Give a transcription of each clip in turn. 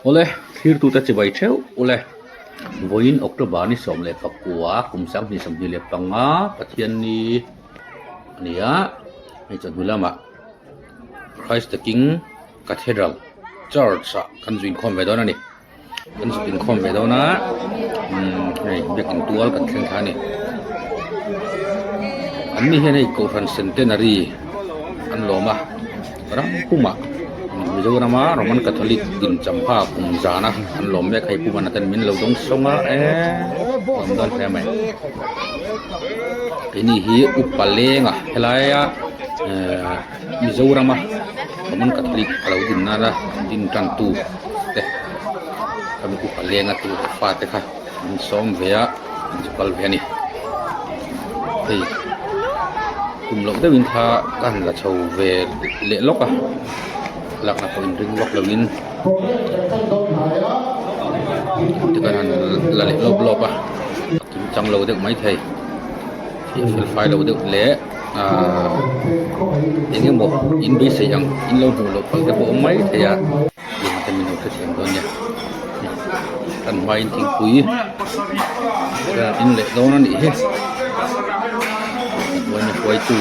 Awle, thlirtute chibai theuh ule. Vawiin October ni 19 kum 2025 Pathianni a ni a, hei chawhnu lamah Christ the King Cathedral Church ah kan zuinkhawm ve dawn a ni. Kan zuk inkhawm ve dawn a umm hei biakin tual kan thleng thla a ni an ni hian hei kohhran centenary an lawm a ram pumah Mizorama Roman Catholic din champha kum zana an lawm mek hei pumana ten min lo dawng sawng a eee lawm dawn hle mai keini hi upa lenga helaia ehh Mizorama Roman Catholic a lo din nana din tan tu te khami upa lenga tu leh fa te kha an sawm ve a an zu kal ve a ni hei kum loh deuhin kha ka han la chho ve leh lawk a lakna pawh inring vak loin tikhan han la leh lawp lawp a kimchang lo deuh maithei fiah fel fai lo deuh leh. Ahh eng emaw in beisei ang in lo hmuh loh palh te pawh a awm mai thei a tiang te min lo hrethiam dawn nia kan hmain thingpui hian in leh dawn a nih hi kan hnuaina hruaitu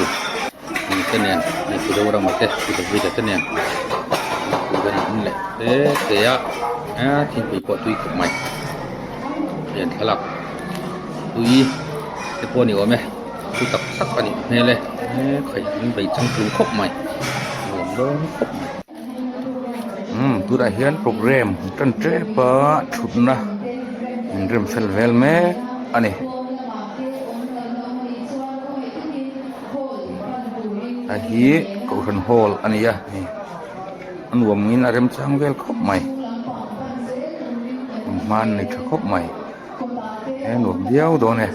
ang te nen hei pu Zorama te pu David-a te nen thingpui an in leh te te a thingpui pawh a tui khawp mai hian thlalak tui te pawh a ni awm e. Thu tak tak a nih hmel e he khaih an bei changtlung khawp mai nuam dawn khawp mai. Umm tunah hian program tan tep a thutna in rem fel vel mek a ni. A hi kohhran hall a ni a hei a nuam in a remchang vel khawp mai hma an nei tha khawp mai. He nuam viau dawn e.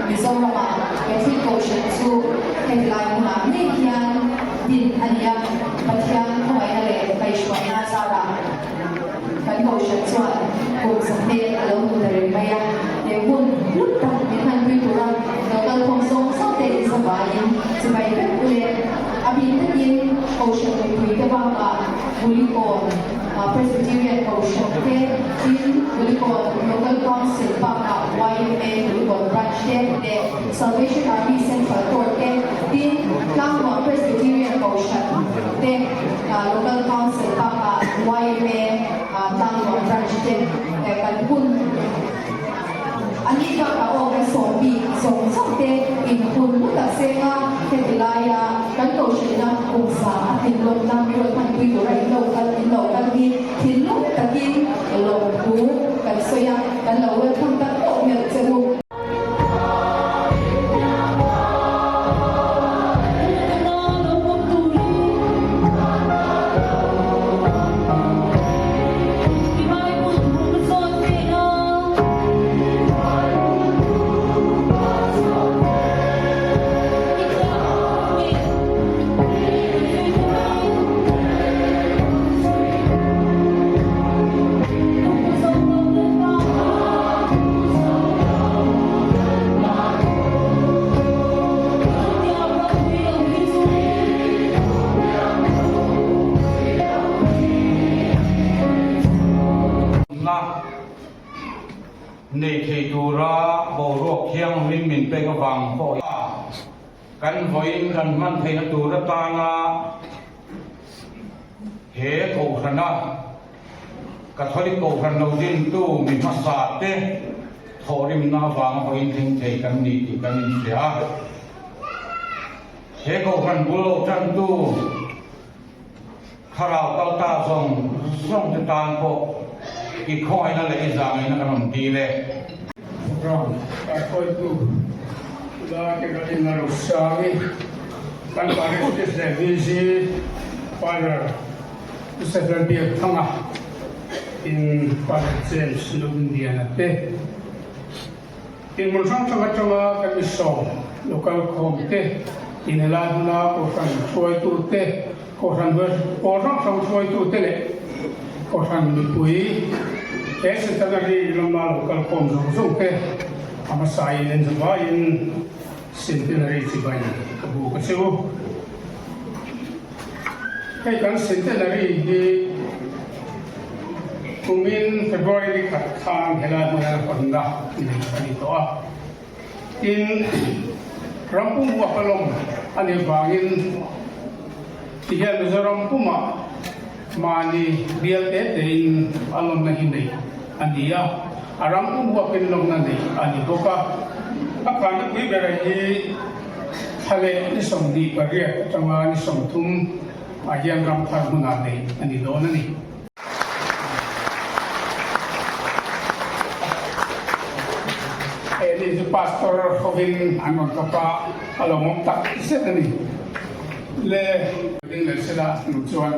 Mizoramah Catholic Kohhran chu hetilai hmunah ngei hian din a ni a, Pathian khawngaihna leh kaihhruaina zarah kan Kohhran chuan kum zahne a lo hmu ta reng mai a, he hun hlut tak min hmanpui tura lo kalkhawm zawng zawng te inzavaiin chibai vek u le. A bik takin Kohhran mipuite bakah Kulikawn Presbyterian Kohhran te, tin Kulikawn Local Council bakah yma Kulikawn Branch te leh Salvation Army Central Court te, tin Tlangnuam Presbyterian Kohhran te Local Council bakah yma Tlangnuam Branch te kan hun a nih bakah aw kan sawm bik zawng zawng te in hun hlu tak seng a, heti laia kan kohhranna pumsa a thinlawmna min rawn hmanpui tura in lo kal in lo kal hi thinlung takin lawmthu kan sawi a, kan lo welcome tak meuh meuh che u. Na nei thei tura boruak thianghlim min pek avang pawh kan vawiin kan hman theihna tur atana he kohhrana Catholic kohhran lo dintu mi hmasa te thawhrimna avanga vawiin thleng thei kan ni tih kan inhria a. He kohhran bul lo tantu Thlarau kal ta zawng zawng te tan pawh i khawngaihna leh i zahngaihna kan rawn dil e. Program kaihhruaitu Ula Carolina Rosangi, kan Parish Priest leh VC Father Christopher Biakthanga, in Father James Lungliana te, in hmun hrang hrang atanga kan mi sawm local khawm te, in helai hmuna Kohhran hruaitu te, Kohhran pawl hrang hrang hruaitu te leh Kohhran mipui he Centenary lama lo kal khawm zawng zawng te a hmasain en zavaiin Centenary chibai ka buk a che u. Hei kan Centenary hi. Kumin February ni khat khan helai hmuna hawnna neih a ni tawh a. Tin, ram pum huap a lawm a nih vangin tihian Mizoram pumah mahni bial te tein a lawmna hi neih a ni a, a ram pum huapin lawmna neih a ni bawk a. A khanna pui bera hi thla leh ni 28 atanga ni 30 ah hian ram thar hmunah neih a ni dawn a ni. He ni chu Pastor hovin an rawn tlawp a, a lo ngawm tak zet a ni. Le. Ding leh sela hnu chuan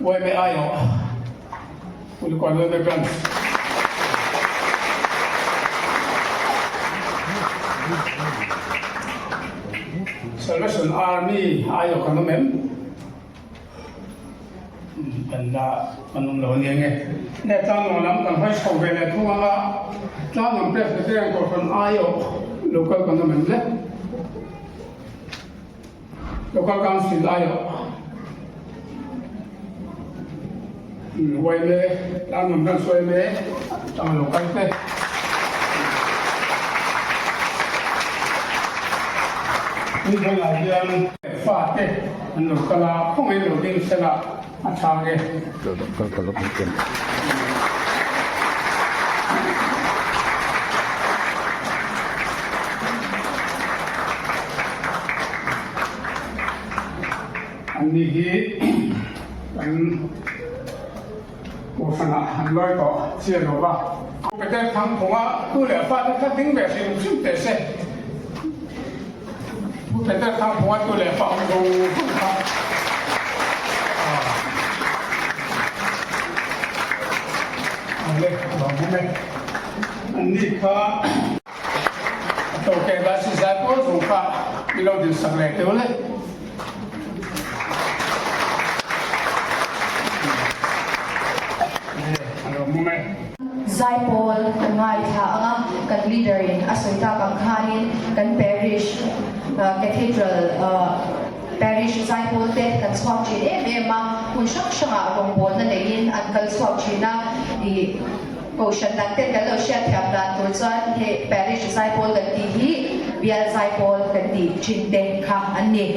Uaime aiawh Kulikawn Uaime Branch. Salvation Army aiawh kan awm em? Kan la kan awm lo ania nge. Nge Tlangnuam lam kan hawi chho ve leh thung anga Tlangnuam Presbyterian Kohhran aiawh Local kan awm em le? Local Council aiawh Uaime Tlangnuam Branch Uaime tanga lo kal te. Tun hmanah hian fate an lo kal a, khawngaih lo ding sela a chhang e. Anni hi kan Kohhranah an lawi tawh chiah lo va. Peter Thangphunga tu leh fate kha ding ve hrim hrim teh se. Pu Peter Thangphunga tu leh fa awm zawng zawng kha a le lo awm e. Anni kha a tawkeh dah si zai pawl zawng kha i lo dinsak leh teuh le. Zaipawl kan ngaithla ang a, kan leader in a sawi tak ang khanin kan parish Cathedral parish zaipawl te kan chhuak thin em em a, hmun hrang hrangah rawngbawlna neiin an kal chhuak thin a, ih Kohhran dang ten kan lo hriatthiam dan tur chuan he parish zaipawl kan tih hi bial zaipawl kan tih thin te kha an ni.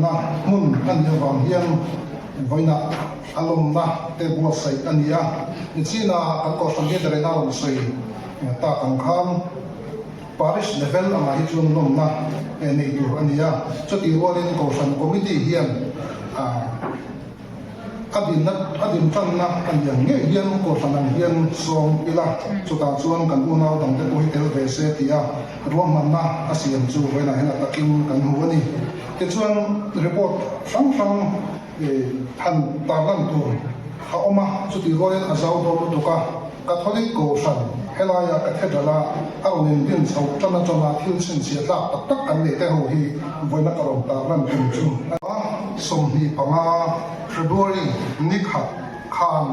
dinna hmun a nih avang hian vawiinah a lawmna te buatsaih a ni a. Nichina kan Kohhran leader in a rawn sawi tak ang khan Parish level angah hi chuan lawmna nei tur a ni a. Chutih rualin Kohhran Committee hian A dinna a din tanna a ni ang ngei hian Kohhran ang hian sawm ila, chutah chuan kan unau dangte pawh hi tel ve se tia ruahmanna a siam chu vawiinah hian a takin kan hmu a ni. Tichuan report hrang hrang han tarlan tur a awm a, chutih rualin a zau dawn lutuk a, Catholic Kohhran helaia Cathedral-a a rawn indin chhoh tan atanga thil chhinchhiah tlak tak tak kan neih te ho hi vawiina ka rawn tarlan tum chu a ni. 25 February ni khat khan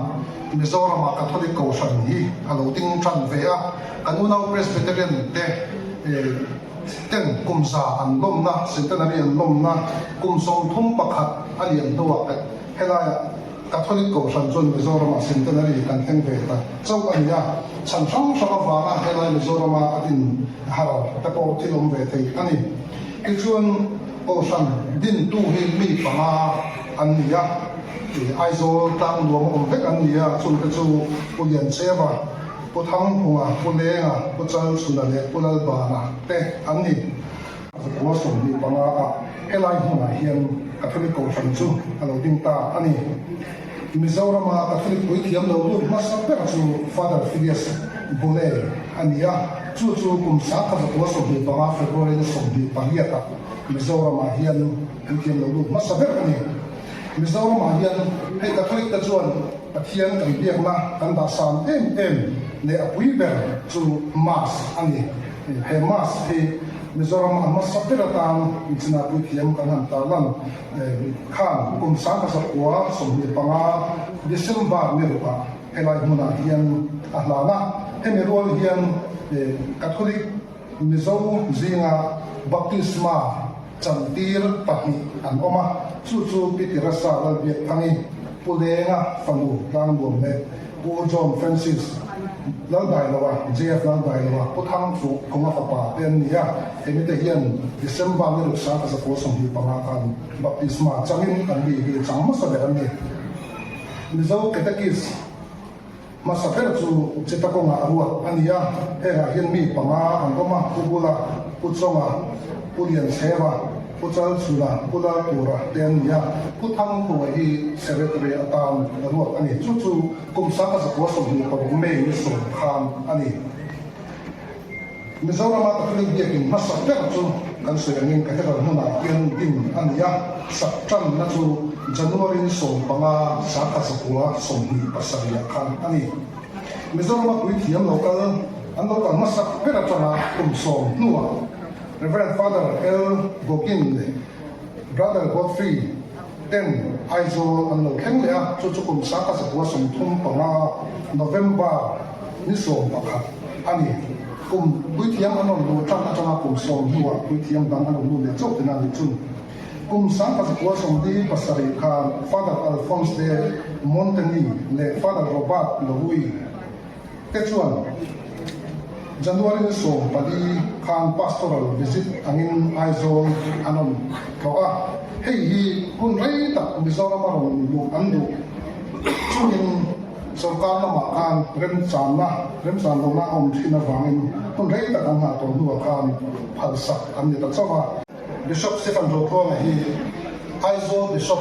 Mizorama Catholic Kohhran hi a lo ding tan ve a, kan unau Presbyterian te ten kum za an lawmna, centenary an lawmna kum 31 a lian hnuah helaiah Catholic Kohhran chuan Mizoramah Centenary kan thleng ve ta chauh a ni a, chhan hrang hrang avanga helai Mizorama a din har te pawh thil awm ve thei a ni. Tichuan Kohhran dintu hi mi panga an ni a, Aizawl tlang nuam a awm vek an ni a, chungte chu Pu Liancheva, Pu Thangphunga, Pu Lenga, Pu Chalchhuna leh Pu Lalbana te an ni. Zakua 25 ah helai hmunah hian Catholic Kohhran chu a lo ding ta a ni. Mizorama Catholic puithiam lo lut hmasa ber chu Father Filius Bule a ni a, chu chu kum 1925 February ni 28 ah Mizoramah hian puithiam lo lut hmasa ber a ni. Mizoramah hian hei Catholic te chuan Pathian kan biakna kan dah san em em leh a pui ber chu Mass a ni. He Mass hi Mizoram a hmasa ber atan China puithiam kan han tarlan khan kum 1925 December ni rukah helai hmunah hian a hlan a. Hemi rual hian Catholic Mizo zinga Baptisma chantir pahnih an awm a, chu chu Pi Tirasa Lalbiakthangi, Pu Lenga fanu Tlangnuam leh Pu John Francis Laldailoa, JF Laldailoa, Pu Thangfu Kawnga fapa te an ni a, hemi te hian December ni ruk 1925 khan baptisma changin an mi hi chang hmasa ber an ni. Mizo Catechist hmasa ber chu Chittagong-ah a ruat a ni a, hengah hian mi panga an awm a, Pu Bula, Pu Chawnga, Pu Lianchheva, Pu Chalchhuna, Pu Laltura te an ni a, Pu Thangkhua hi Secretary atan a ruat a ni. Chu chu kum 1926 May ni sawm khan a ni. Mizorama Catholic biakin hmasa ber chu kan sawi angin Cathedral hmunah hian din a ni a, sak tanna chu January ni 15 1927 ah khan a ni. Mizorama puithiam lo kal an lo kal hmasak ber atanga kum sawm hnuah Rev. Father L. Gogin leh Brother Godfrey ten Aizawl an lo thleng leh a, chu chu kum 1935 November ni 11 a ni. Kum puithiam an rawn luh tan atanga kum sawm hnuah puithiam dang an rawn lut leh chauh tina ni chun. Kum 1947 khan Father Alphonse de Montagny leh Father Robert Leroux te chuan January ni 14 khan pastoral visit angin Aizawl an rawn tlawh a, hei hi hun rei tak Mizoram a rawn luh an duh chungin sorkar lamah khan remchanna remchan lohna a awm thin avangin hun rei tak an nghah tawh hnuah khan phalsak an ni ta chauh a. Bishop Stephen Rotluanga hi Aizawl Bishop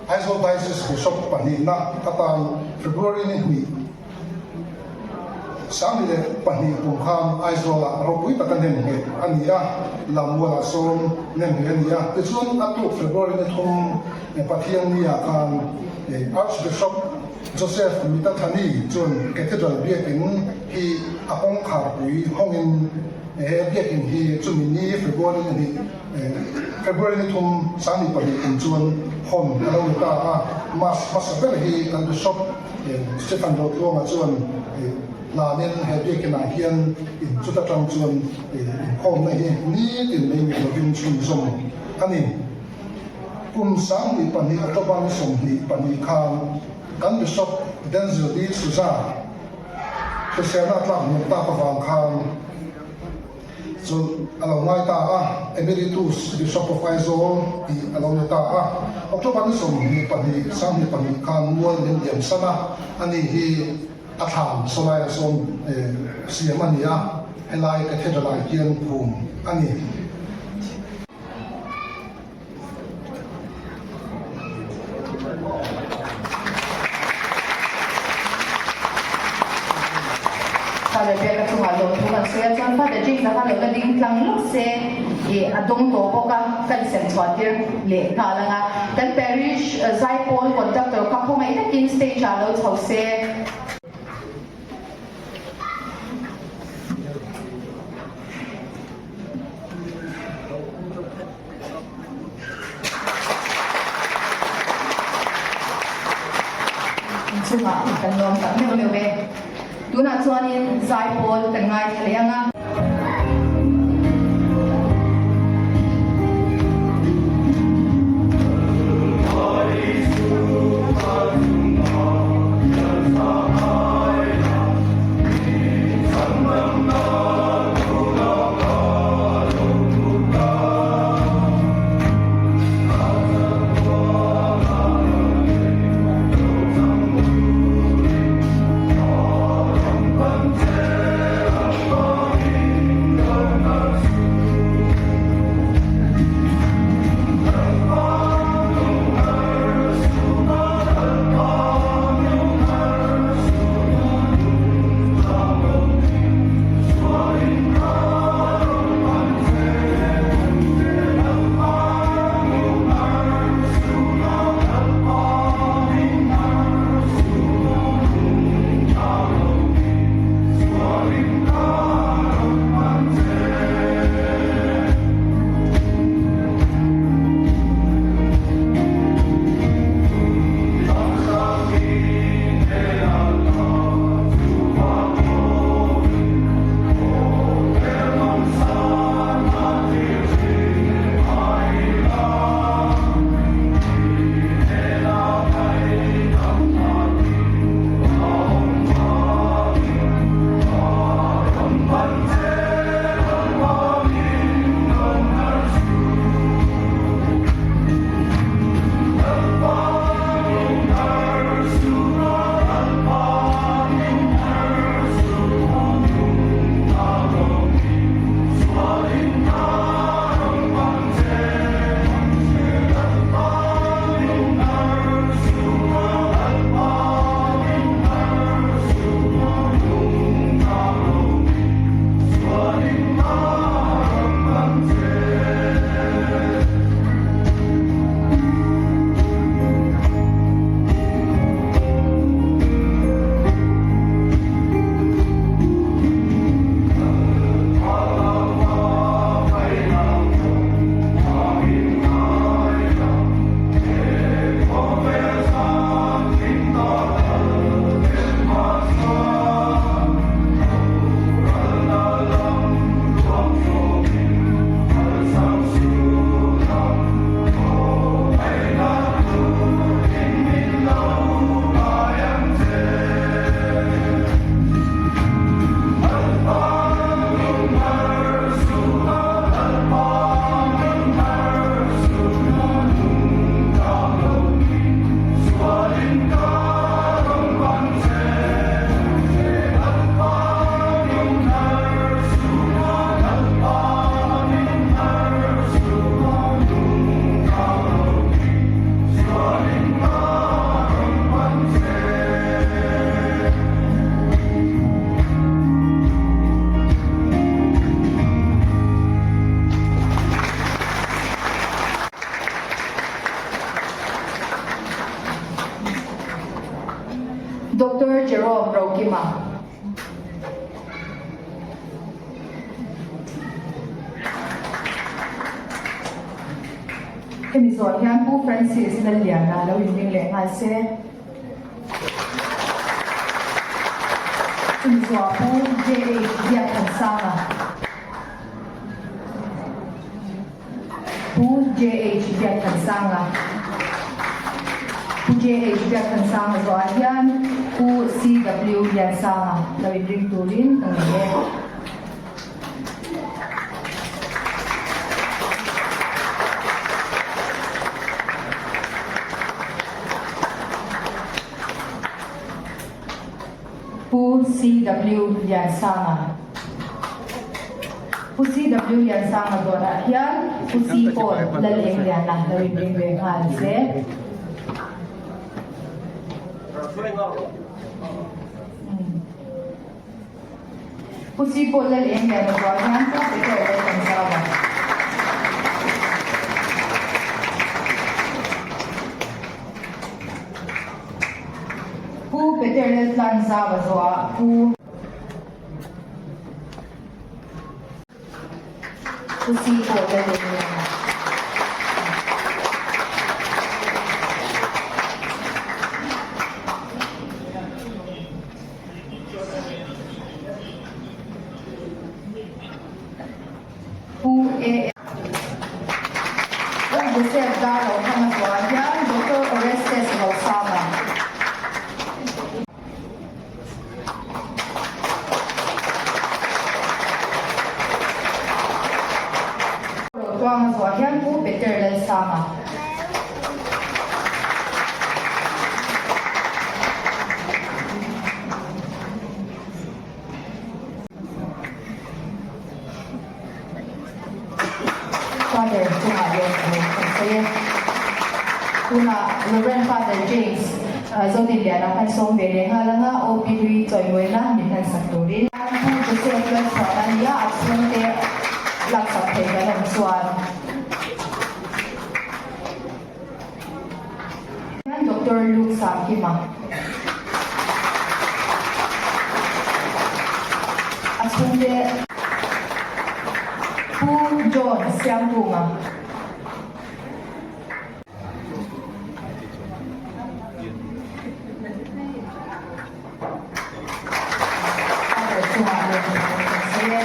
Aizawl Diocese Bishop pahnihna atan February ni hnih, 2002 kum khan Aizawlah ropui taka nemnghet a ni a, Lammualah sawn nemnghet a ni a. Tichuan a tuk February ni thum Pathianni-ah khan Archbishop Joseph Mitathani chuan Cathedral Biakin hi a kawngkharpui hawngin he biakin hi chumi ni February ni hnih February ni thum 2002 kum chuan hawn a lo ni ta a. Mass hmasa ber hi kan Bishop Stephen Rotluanga chuan hlanin he biakinah hian in chuta tang chuan inkhawmna hi nitin mai mit lovin chhunzawm a ni. Kum 2002 October ni 22 khan kan Bishop Denzil D. Souza hriselna a tlak hniam tak avang khan. Chawlh a lo ngai ta a, Emeritus Bishop of Aizawl tih a lo ni ta a. October ni 22, 22 khan mual min liam san a, ani hi a thlan sawlai a sawm siam a ni a, helai Cathedral ah hian phum a ni. Father Biaka chungah lawmthu kan sawi a, chuan Father James-a kha lo la ding tlang lawk se ih a dawng tawh bawk a, kan sem chhuah tir leh nghal ang a. Kan parish zaipawl conductor kha khawngaih takin stage-ah lo chho se. Inchungah kan lawm tak meuh meuh e. Tunah chuanin zaipawl kan ngaithla leh ang a. Doctor Jerome Rokima. Hemi zawh hian Pu Francis Lalliana lo inring leh nghal se. Chumi zawhah Pu JH Biakthansanga. Pu JH Biakthansanga. Pu JH Biakthansanga zawhah hian Pu CW Liansanga lo inring turin ka ngei e. Pu CW Liansanga. Pu CW Liansanga dawrah hian Pu C Paul Lalengliana lo inring ve nghal se. Pu C Paul Lalengliana dawrah hian Pu Peter Laltanzauva. Pu Peter Laltlanzauva zawhah Pu. Pu C pawh la leh nia. Pu A. Pu Joseph Darlothanga zuah hian Doctor Orestes Rosanga. Rotuanga zuah hian Pu Peter Lalsanga. Father chungah lawm thu kan sawi e. Tunah Rev. Father James Zodinliana khan sawm ve leh nghal anga OP hlui chawimawina min han sak turin. Pu Joseph Lalchhuana nia a chhungte laksak thei kan awm chuan. Doctor Luke Sangkima. A chhungte Pu John Siamkunga. Father chungah lawm kan sawi e.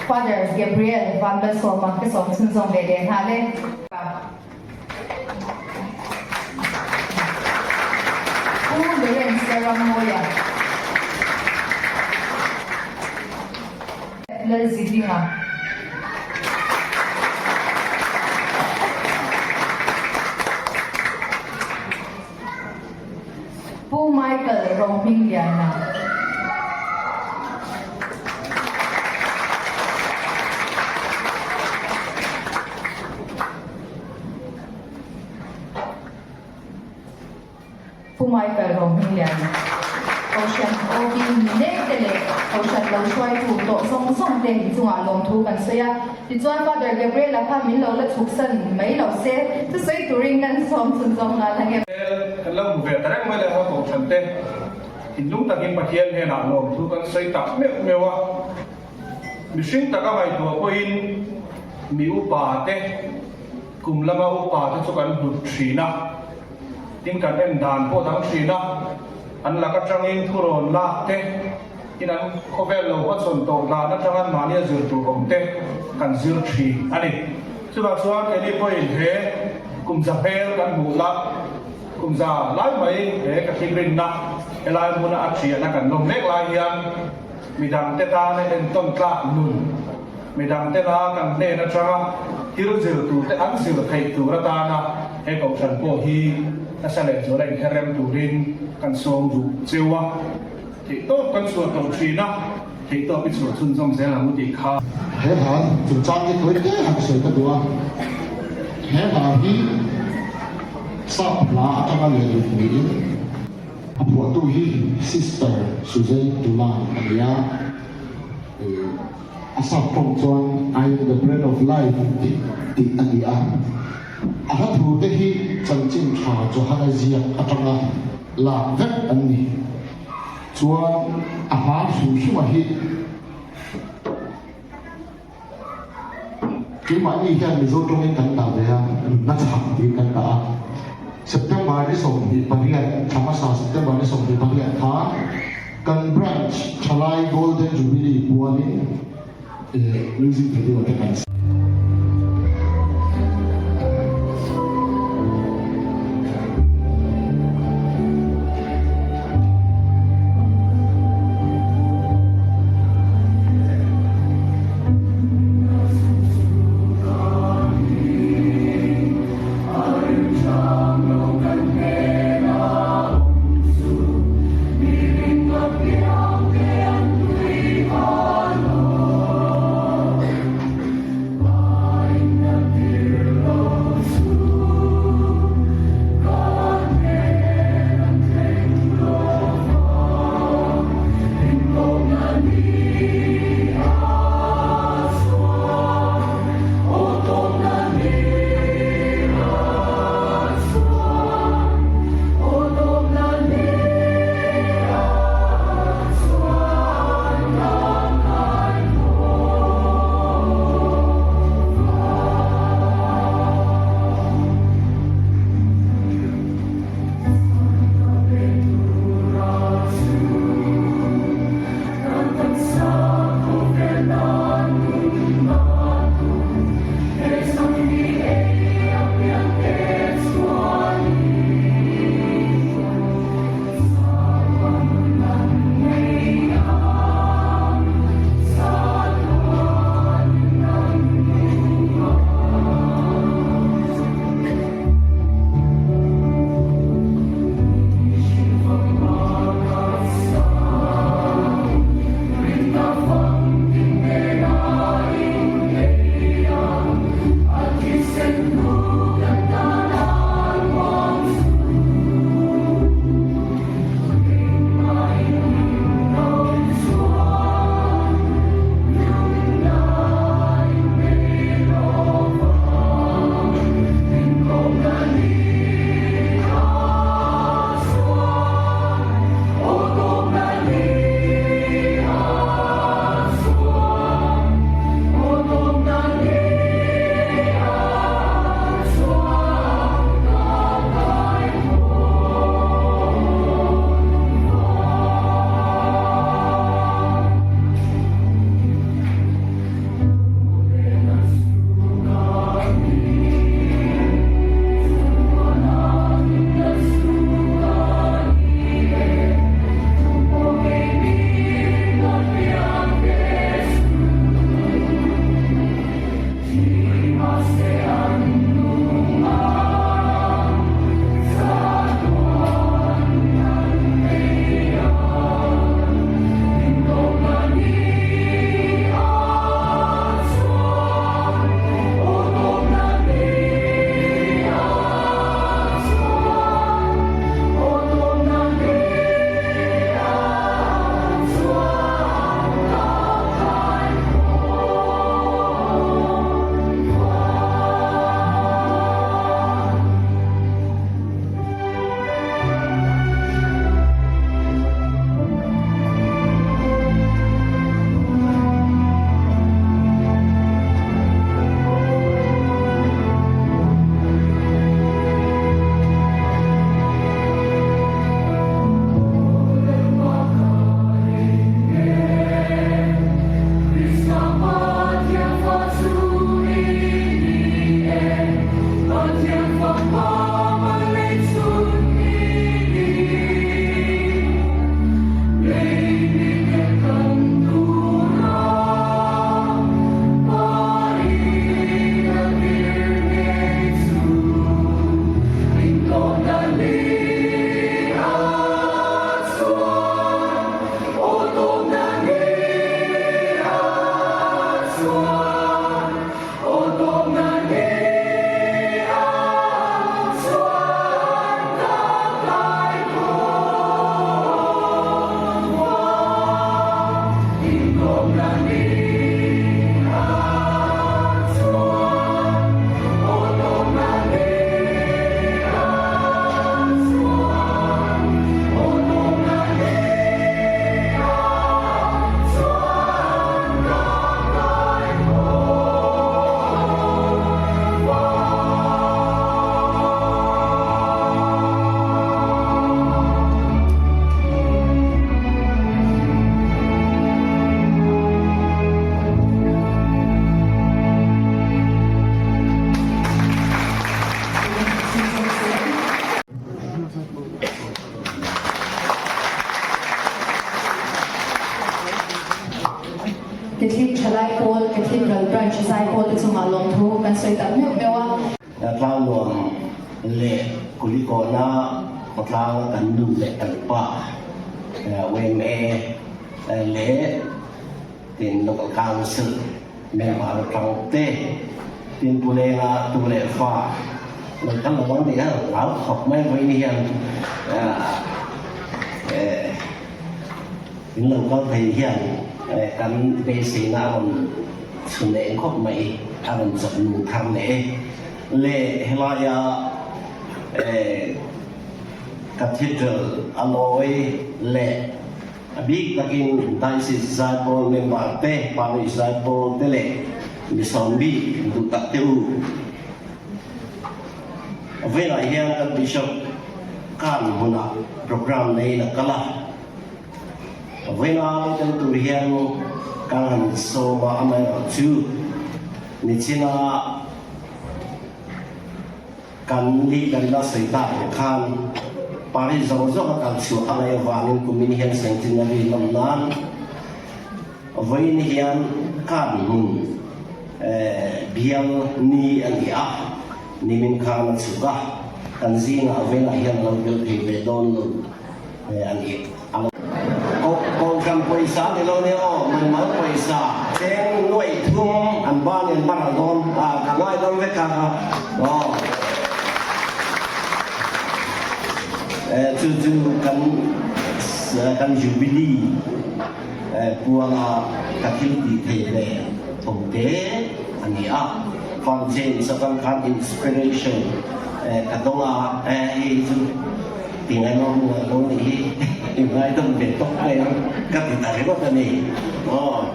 Father Gabriel Vanlalsawma ka sawm chhunzawm ve leh nghal e. Pu Lawrence Lalrammawia. Lalzidinga. Pu Michael Rohmingliana. Pu Michael Rohmingliana. Kohhran OB ni mek te leh Kohhran lo hruaitu tawh zawng zawng te inchungah lawmthu kan sawi a. Tichuan Father Gabriel-a kha min lo la chhuksan mai lo se, thusawi turin kan sawm chhunzawm nghal ang em? Kan lo hmu ve ta reng mai leh a Kohhran te thinlung takin Pathian hnenah lawmthu kan sawi tak meuh meuh a. Mihring taka ngaihtuah pawhin mi upa te, kum lama upa te chu kan hlut thin a, tin kan en dan pawh dang thin a, an lak atangin thurawn lak te, tin an khawvel lo hmachhawn tawh dan atanga mahnia zir tur awm te kan zir thin a ni. Chuvang chuan keini pawhin he kum za hmel kan hmuh la, kum za lai mai he ka thikrinna helai hmuna a thiahna kan lawm mek lai hian, Midangte tana entawn tlak nun, midangte la kan hnen atanga thil zir turte an zir theih tur atana he kohhran pawh hi nasa leh zuala inherrem turin kan sawm duh cheu a. Theihtawp kan chhuah tawh thin a, theihtawp i chhuah chhunzawm zel ang u tih kha. He hla chungchang hi tawi te han sawi ka duh a, he hla hi sap hla atanga lehlut niin, A phuahtu hi Sister Suzanne Dulan a ni a, a sap tawng chuan I am the bread of life tih tih a ni a. A hla thu te hi chanchin tha Johana ziak atanga lak vek an ni. Chuan a hla hrim hrima hi Keimahni hian Mizo tawngin kan dah ve a, nunna chhak tiin kan dah a. September ni 28, thla hmasa September ni 28 kha kan branch Thalai Golden Jubilee pualin music video te kan Catholic Thalai Pawl, Cathedral Branch Zaipawl te chungah lawmthu kan sawi tak meuh meuh a. Tlangnuam leh Kulikawna khawtlang kan nun leh kan pa yma leh tin Local Council member atang te tin Pu Lenga tu leh fa lo kal lo ang tih kha hlau khawp mai vawiin hian in lo kal thei hian kan beiseina a rawn chhun eng khawp mai a rawn chawp nung thar leh e. Le helaia Cathedral a lawi leh A bik takin Diocese Zaipawl member te, Parish Zaipawl te leh mi sawmbik duh tak te u. Velah hian kan Bishop kan hmunah program neiin a kal a. Vela lo tel tur hian ka han sawm a, amaherawhchu nichina Kan leader ina sawi tak ang khan Paris zawng zawng a kal chhuah a ngaih avangin kumin hian Centenary lawm nan vawiin hian kan hmun bial ni a ni a, nimin khan a chhuk a, kan zingah velah hian a lo tel thei ve dawn lo a ni. Kohhran pawisa ni lo nia aw, mimal pawisa cheng nuaih thum an ban in baral dawn a, ka ngai dawn vek kha kha aw. Chu chu kan kan Jubilee puala ka thil tih thei ve tho te a ni a, Father James atang khan inspiration ka dawng a, hei chu Ti ngaihawm lo nih hi i ngaidam ve tawp mai ang ka ti ta ringawt a ni aw.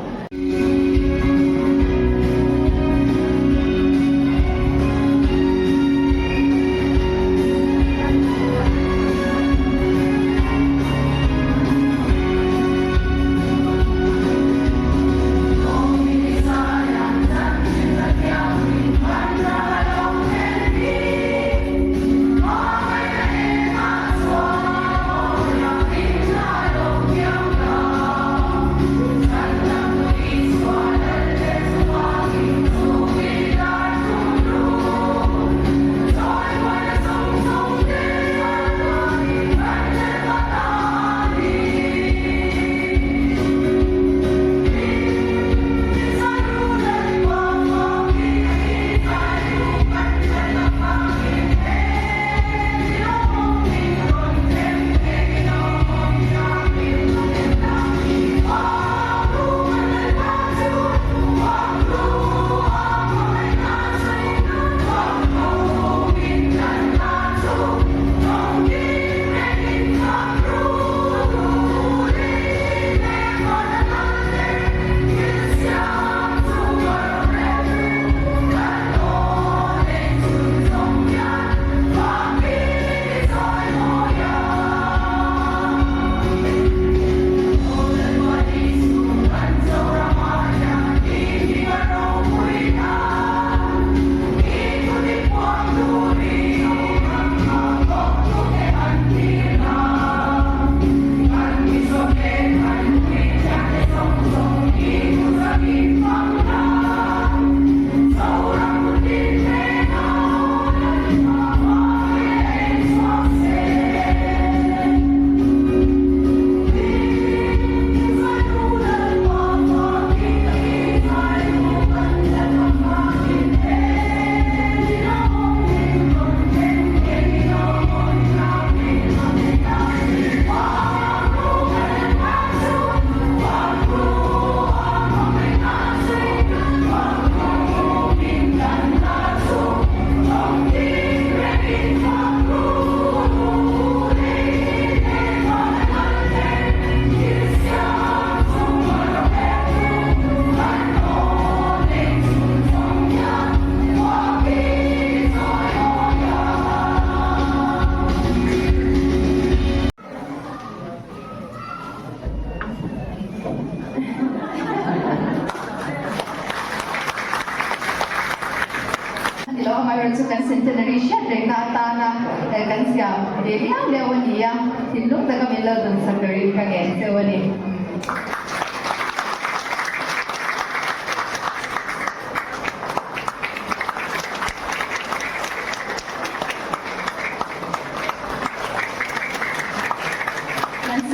Ni lo, amaherawhchu kan centenary hriat rengna atana kan siam ve viau viau a ni a, thinlung taka min lo dun sak turin ka ngen cheu a ni.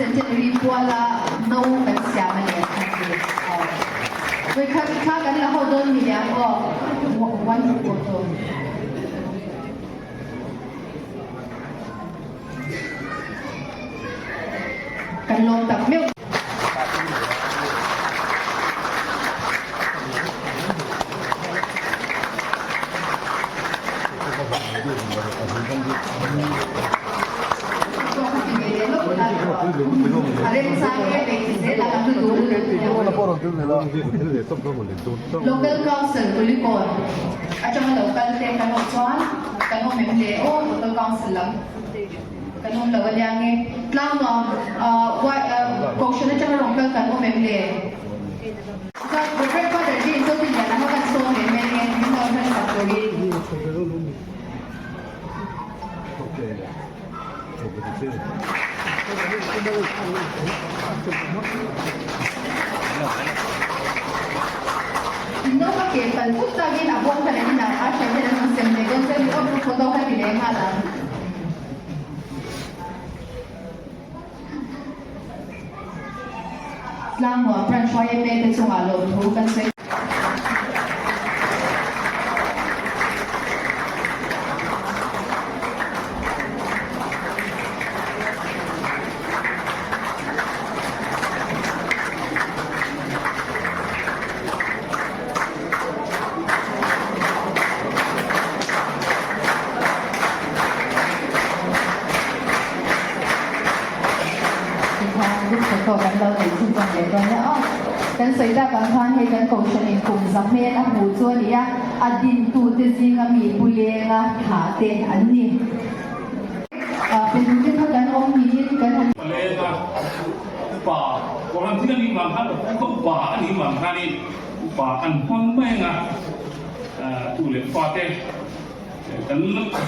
Centenary puala no kan siam a ni an ti. Aw. Vawikhat thla kan la ho dawn mi liang aw. One photo. Kan lawm tak meuh. Local Council Kulikawn atanga lo kal te kan awm chuan kan awm em le aw Local Council lam kan awm lo a nia nge Tlangnuam Kohhran atanga rawn kal kan awm em le? Chuan Rev Father James Zotiliana kha kan sawm leh mai nge min lo hran sak turin. No ka ke pal thut takin a bawng ta leh inah a hran ten an rawn sem leh dawn chuan aw photo kha ti leh nghal ang. Tlangnuam Branch YMA te chungah lawmthu kan sawi. Tikhan group photo kan lo nei chhunzawm leh dawn nia aw. Kan sawi tak ang khan hei kan kohhran in kum za hmel a hmuh chu a ni a, a dintute zinga mi pu lenga thlah te an ni. Pe duhte kha kan awm niin kan han. Palenga upa Kohhran thil a nih vang khan ka pu kha upa a nih vang khanin upa kan hmang mai anga tu leh fate kan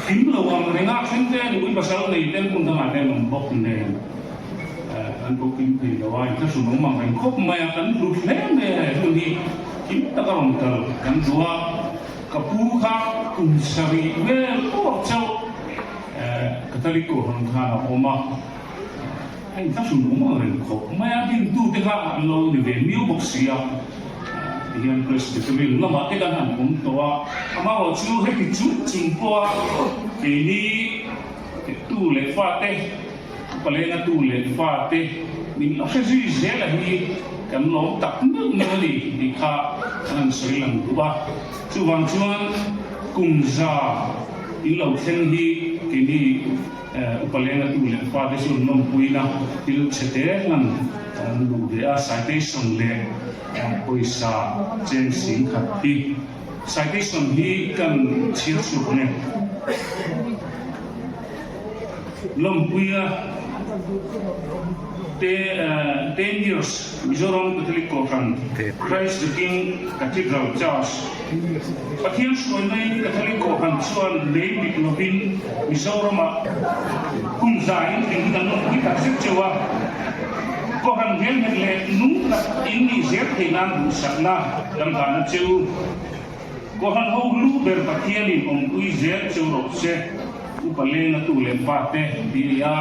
hlim lo ang reng a, then te nupui pasal nei ten hmun dangah te an awm bawk nen kan ko kim thei lo a, inthlahrun awm ang reng khawp mai a, kan hlut hle mai a he hun hi kim taka rawn kal kan duh a. Ka pu kha kum sarih vel pawh chauh Catholic Kohhran khan a awm a, heng kha hrim awm ang reng khawp mai a, dintute kha an lo ni ve miau bawk si a, tihian Presbyterian lamah te kan han awm tawh a, amaherawh chu heti chung chung pawha keini tu leh fate, Upalenga tu leh fate min la hre zui zel a hi kan lawm tak meuh meuh a ni tih kha kan han sawi lang duh a. Chuvang chuan kum za in lo thleng hi keini Upalenga tu leh fate chu an lawmpuina thil chhe te hman kan duh ve a, citation leh pawisa cheng 10,000 hi. Citation hi kan chhiar chhuak ang e. Lawmpuia te 10 years Mizoram Catholic Kohhran Christ the King Cathedral Church Pathian hruaina in Catholic Kohhran chuan lei dik lovin Mizoramah kum za in tling hi kan lawmpui tak zet cheu a, Kohhran hmelhmet leh nung tak in nih zel theih nan duhsakna kan hlan a cheu. Kohhran ho lu ber Pathianin awmpui zel cheu rawh se. Upa lenga tu leh fate ti a ni a,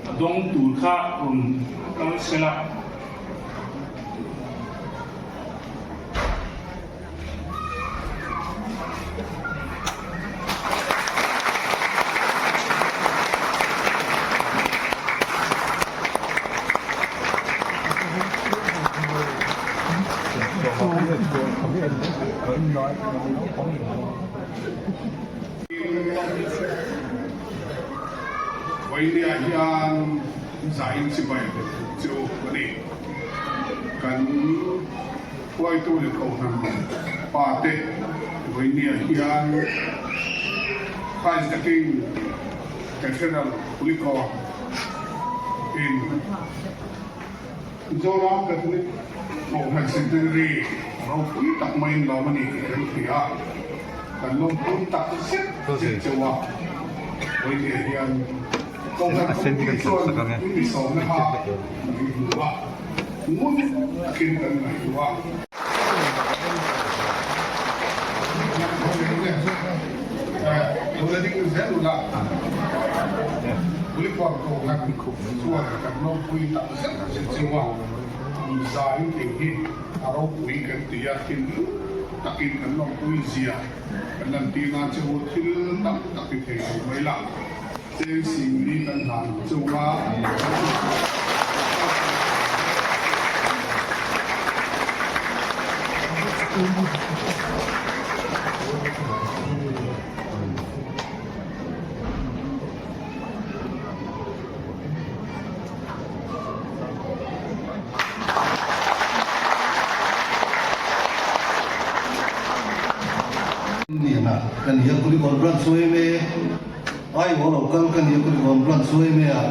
a dawng tur kha rawn kal sela. Vawinia hian zain chibai chu a ni. Kan huaitu leh kohhran pa te vawinia hian Christ the King Cathedral Kulikawn in Mizoram Catholic Kohhran Centenary ropui tak maiin lawm a ni tih kan hria a, kan lawmpui tak zet zet chauh a, vawinia hian Kohhran Committee chuan in mi sawmna kha kan hmu a, ngun takin kan ngaihtuah a. Kulikawn Kohhran chuan kan lawmpui tak zet zet cheu a, kum za in tling hi a ropui kan ti a, thinlung takin kan lawmpui zia kan lantir nan cheu thil tam tak ti thei lo mai la. Cheng singli kan hlan cheu a. Liana ka ni a, Kulikawn Branch yma Ai aw lo kal ka ni a, Kulikawn Branch yma ah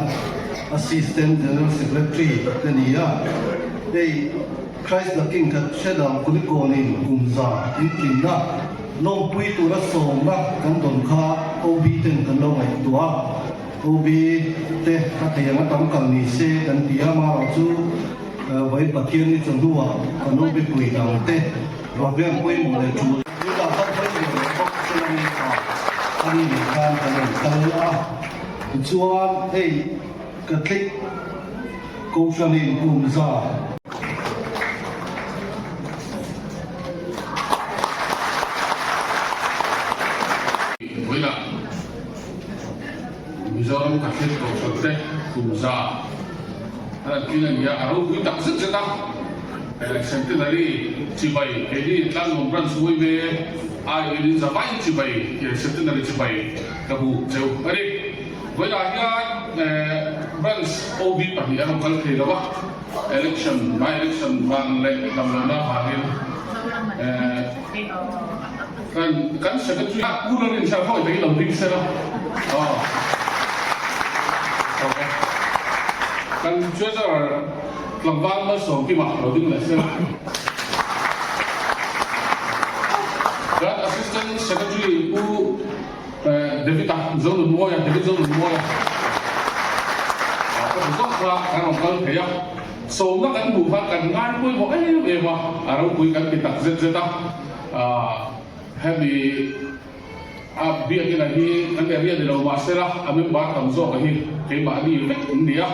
Assistant General Secretary ka ni a, hei Christ the King Cathedral Kulikawnin kum za intlinna lawmpui tura sawmna kan dawn kha OB ten kan lo ngaihtuah a, OB te a thei anga tam kal ni se kan ti a, amaherawh chu vawiin Pathian ni chawhnuah kan OB pui dang te program pawimawh leh tul dah khan hawi ve leh bawk se la ni a, a ni nen khan kan rawn kal a, tichuan hei Catholic Kohhranin kum za. Vawilah Mizoram Catholic Kohhran te kum za an han tling a ni a, a ropui tak zet zet a. Centenary chibai keini Tlangnuam Branch Uaime aiawhin zavai chibai Centenary chibai ka hmu cheu a ni. Vawilah hian Branch OB pahnih an rawn kal thei lo a, Election, by election van leh damlohna avangin kan kan Secretary a Pu Lalrinchhan khawi takin lo ding se la aw okay kan Treasurer tlangval Malsawmkima lo ding leh se la kan Assistant Secretary Pu David a Zonunmawia David Zonunmawia ka hmu zawk kha kan rawn kal thei a, sawmna kan hmuh khan kan ngai pawimawh em em a, a ropui kan ti tak zet zet a, hemi a biakina hi kan area ni lo mahsela a member tam zawk a hi keimahni vek an ni a.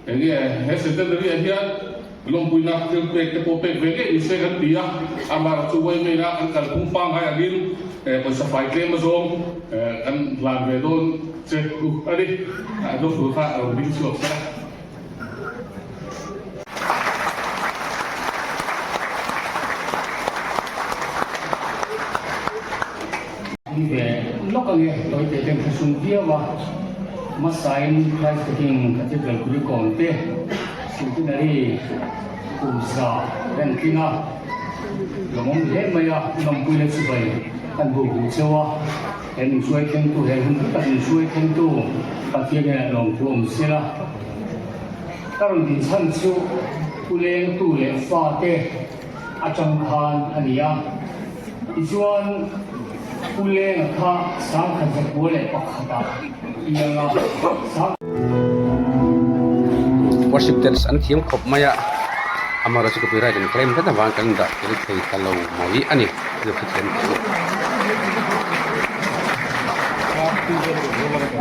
Enge he centenary ah hian lawmpuina thil pek te pawh pek ve ngei ni se kan ti a, amaherawh chu Waymain a kan kalphung pangngai angin pawisa fai tlem azawng kan hlan ve dawn che u a ni. Dawfur kha a rawn ding chhuak se la. Ni ve lawk ange tawite ten thlasung viau a, hmasain Christ the King Cathedral Kulikawn te Centenary kum za reng tling a, lawmawm hle mai a, lawmpui leh chibai kan bu bu cheu a, he min hruai thlengtu he hun hlu tak min hruai thlengtu Pathian hian lawmthu awm sela. Ka rawn din chhan chu Pu Lengtu leh fate atang khan a ni a. Tichuan, Pu Lenga kha sangkhat zakua leh pakhatah piang a, sang. Worship dance an thiam khawp mai a, amaherawhchu copyright an claim tlat avang kan dah tel thei ta lo mai a ni, thil hrethiam teh u.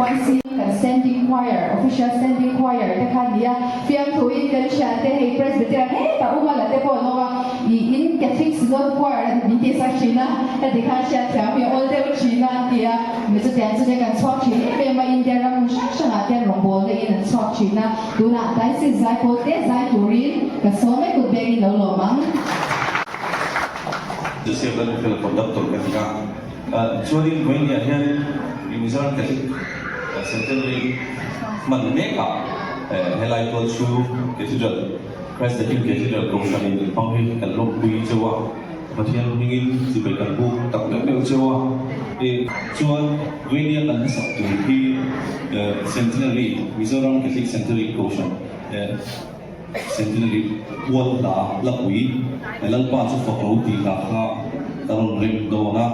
YC kan standing choir, official standing choir te kha nia, fiamthuin kan thiante hei Presbyterian hetah Uma la te pawh an awm a, I in Catholic Synod Choir an min tih sak thin a, heti khan hriatthiam hi a awl deuh thin a an ti a, mi chutiang chu kan chhuak thin em em a, India ram hmun hrang hrangah te rawngbawlna in an chhuak thin a, tunah Diocese zaipawl te zai turin ka sawn mai kut bengin lo lawm ang. Joseph Lalnunfela conductor ka ni a, chuanin vawiin hian Mizoram Catholic Centenary hman mekah helai tual chu Cathedral Christ the King Cathedral Kohhranin in hmang hi kan lawmpui cheu a, Pathian hmingin chibai kan buk tak meuh meuh cheu a, e chuan Vainia kan hmasak tur hi Centenary Mizoram Catholic Centenary Kohhran Centenary pual hla Lapui Lalpa chu fak lo tih hla kha ka rawn rem dawn a.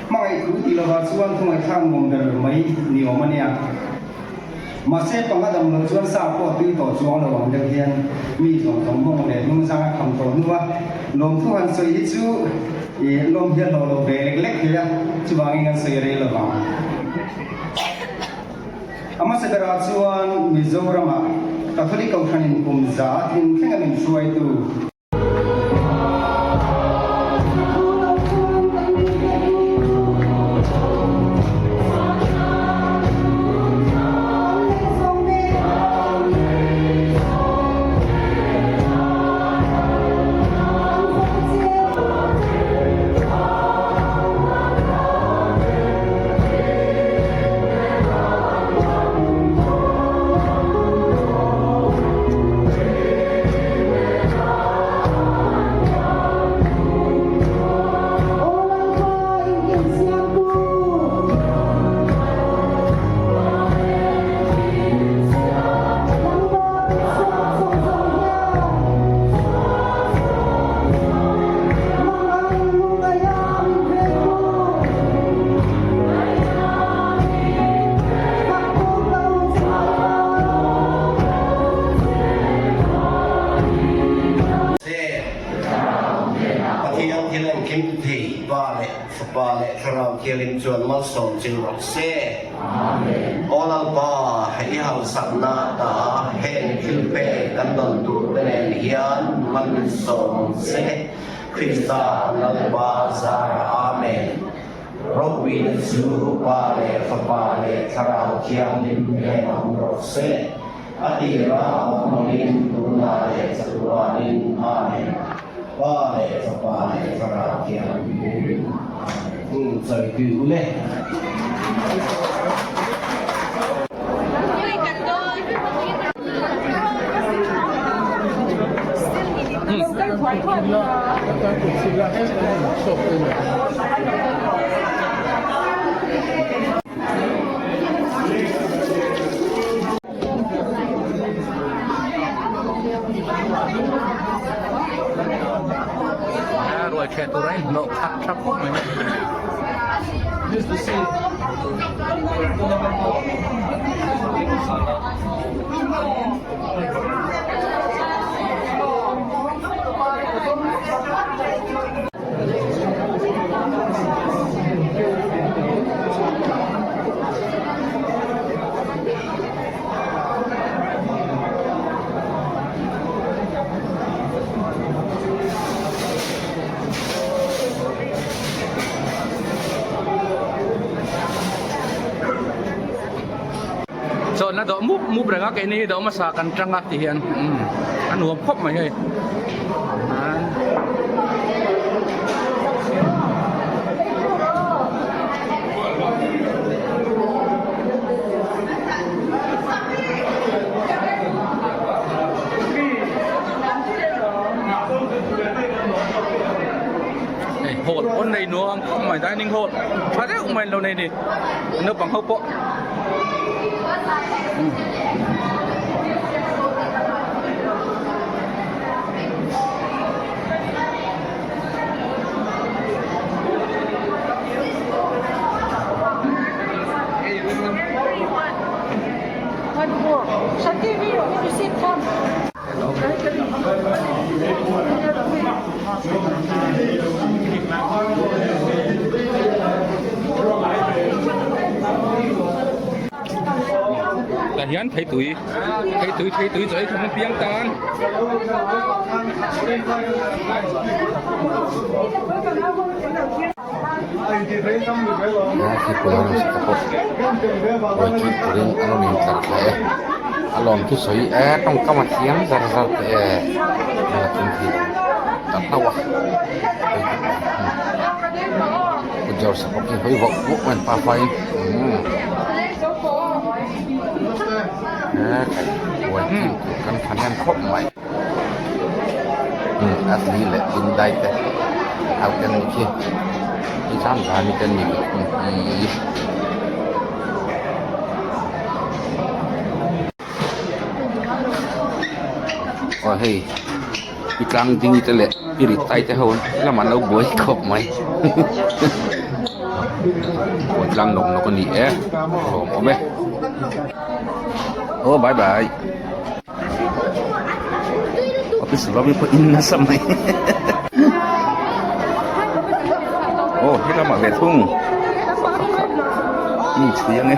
Hmangaih thu tih lovah chuan thu ngaihthlak nuam ber mai ni awm a nia. Mahse panga dam loh chuan sa pawh tui tawh chuang lo ang deuh hian mi zawng zawng mawng leh hnungzang a kham tawh hnu a, lawmthu han sawi hi chu i lawm hian hlawh lo ve lek lek thei a, chuvangin kan sawi rei lo vang. A hmasa berah chuan Mizoramah Catholic Kohhranin kum za tling thlenga min hruaitu, Se, Pathian thil engkim thei Pa leh Fapa leh Thlarau Thianghlim chuan malsawm cheu rawh se. Aw Lalpa, i hausakna ta heng thil pek kan dawn tur te nen hian malsawm se. Krista Lalpa zara Amen. Ropuina chu Pa leh Fapa leh Thlarau Thianghlim hnenah awm rawh se. A tira awm angin tunah leh chatuanin Amen. Pa leh Fapa leh Thlarau Thianghlim Amen. Chawi u le. Ruai ṭheh tur a inhnawh khat tha khawp mai. Chawlhna dawh mup mup reng a keini hi dawh hmasa kan tang a ti hian umm a nuam khawp mai hei. Hei hall pawn nei nuam khawp mai dining hall tha deuh mai an lo nei a ni naupang ho pawh. Tah hian theitui theitui theitui chaw ei khawm a piang tan. A lawm chu sawi e tawngkam a thiam zar zar teh e ta hlauh a Pu George a pawh khi hawi vawk vawk mai an pa faiin he kan thahnem khawp mai. Atli leh Hyundai te au te an nih khi i zam zam te an ni ih aw hei i tlang ding te leh i rit tai te ho lamah an lo buai khawp mai. Kawn tlang nawk nawk a ni e lawm awm e aw bye bye office lobby pawh in nasa mai aw he lamah ve thung mi chhui ang e.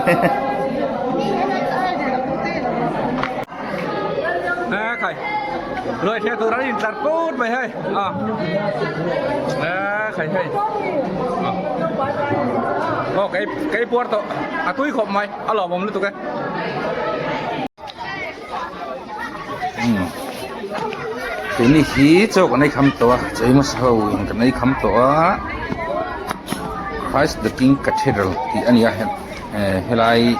Rồi theo tôi đã nhìn chặt cút mày hay. À. À, khai hay. Ờ cái cái puerto. À tôi khop mai. A lawm awm lutuk e. Umm tuni hi chaw kan ei kham tawh a chei hmasa ho in kan ei kham tawh a Christ the King Cathedral tih a ni a eh helai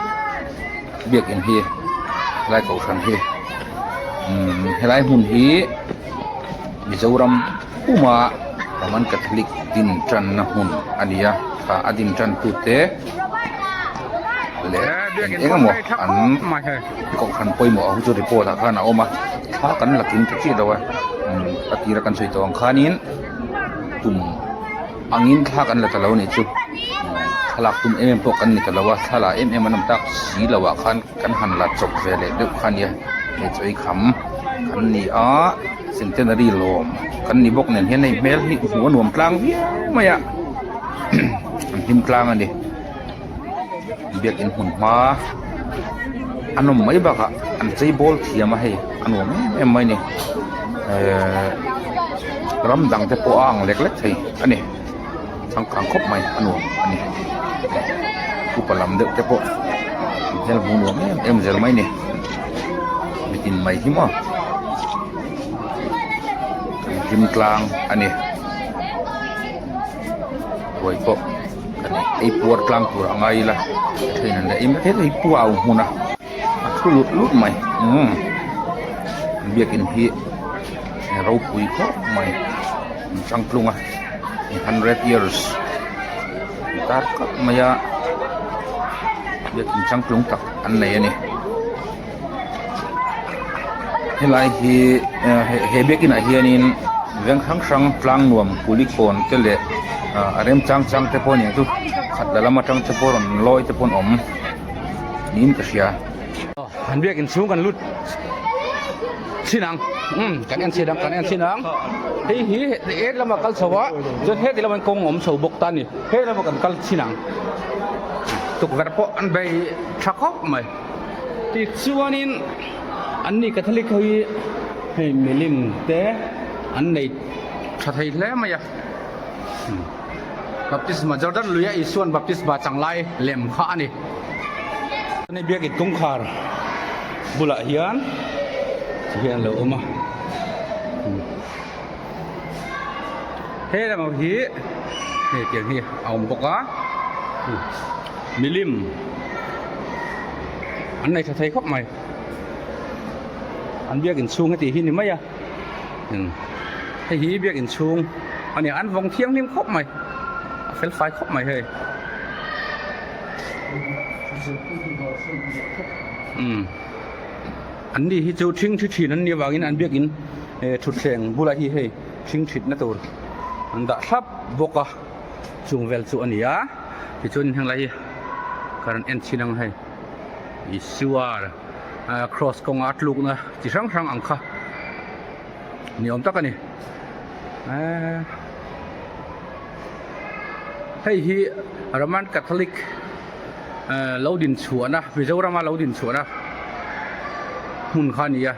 biakin hi helai kohhran hi umm helai hmun hi Mizoram puma Roman Catholic din tanna hmun a ni a tah a din tan tute leh eng eng emaw an kohhran pawimawh ho chu report ah khan a awm a thla kan la kim ta chiah lo a umm a tira kan sawi tawh ang khanin tum angin thla kan la ta lo a nih chu thlalak tum em em pawh kan ni ta lo a thla la em em an awm tak si lo ah khan kan han la chawp ve leh deuh kha a nia hei chaw ei kham kan ni a centenary lawm kan ni bawk nen hian hei hmel hi hmuh a nuam tlang viau mai a an hlim tlang a ni biakin hmun hma a nawm mai bakah an chei bawl thiam a hei a nuam em em mai a ni ehh ram dang te pawh a ang lek lek thei a ni changkang khawp mai a nuam a ni upa lam deuh te pawh hmel hmuh nuam em em zel mai a ni mitin mai hi maw an hlim tlang a ni ruai pawh kan ei puar tlang tur a ngai ila a thein an la ei mai thei pua a awm hmun a a thu lut lut mai umm biakin hi ropui khawp mai an changtlung a 100 years an tar kap mai a biakin changtlung tak an nei a ni helai hi he biakin ah hianin veng hrang hrang tlang nuam kulikawn te leh a remchang chang te pawh a ni ang chu khat la lam atang te pawh rawn lawi te pawh an awm niin ka hria. An biakin chhung kan lut chin ang umm kan en chin ang kan en chin ang hei hi he lama kal chho a chuan heti lama kawng awm chho bawk ta a ni he lama kan kal chin ang tukverh pawh an bei tha khawp mai tichuanin an ni catholic ho hi hei milim te an nei tha thei hle mai a baptisma Jordan luia Isuan baptisma chang lai lem kha a ni. Ani biakin kawngkhar bulah hian ti hian a lo awm a he lam ho hi hei tiang hi a awm bawk a milim an nei tha thei khawp mai an biakin chhung heti hi ni mai a hei hi biakin chhung a ni a an vawng thianghlim khawp mai a fel fai khawp mai hei. Umm an ni hi chu thing thi thin an nih avangin an biakin eh thutthleng bulah hi hei thing thitna tur an dah thlap bawk a chung vel chu a ni a tichuan heng lai hi ka rawn en chhin ang hei Isua ah cross kawnga a tlukna chi hrang hrang ang kha ni awm tak a ni eee. Hei hi Roman Catholic lo din chhuahna Mizorama lo din chhuahna hmun kha a ni a.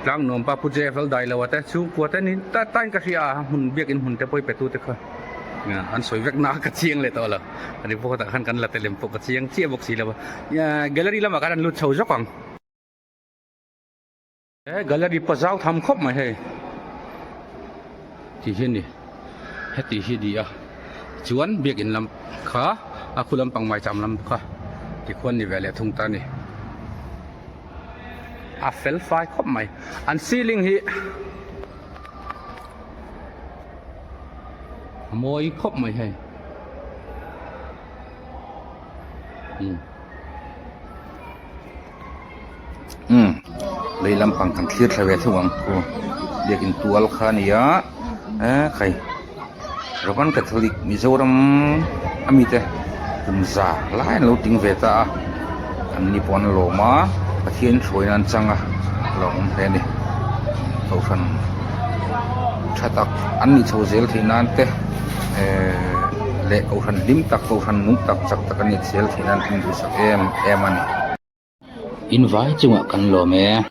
Tlangnuam pa Pu Jeff Laldailo te chhungkua te ni ta tain ka hria a hmun biakin hmun te pawh i petu te kha an sawi vek na ka chiang leh tawh lo. A report ah khan kan la telem pawh ka chiang chiah bawk si lo a. Gallery lamah khan an lut chho zawk ang. He gallery pawh zau tham khawp mai hei tih hi a ni heti hi a ni a chuan biakin lam kha a khu lampang maicham lam kha tikhuan ni ve leh thung ta a ni a fel fai khawp mai an ceiling hi a mawi khawp mai hei. Umm lei lampang kan thlir thla ve thung ang chu biakin tual kha a ni a eh khai. Roman Catholic Mizoram a mite kum za lai an lo ting ve ta a an ni pawh an lawm a Pathian hruaina an chang a a lo awm hle a ni kohhran tha tak an nih chho zel theih nan te ehh leh kohhran hlim tak kohhran nung tak chak tak an nih zel theih nan an duhsak em em a ni. In vai chungah kan lawm e.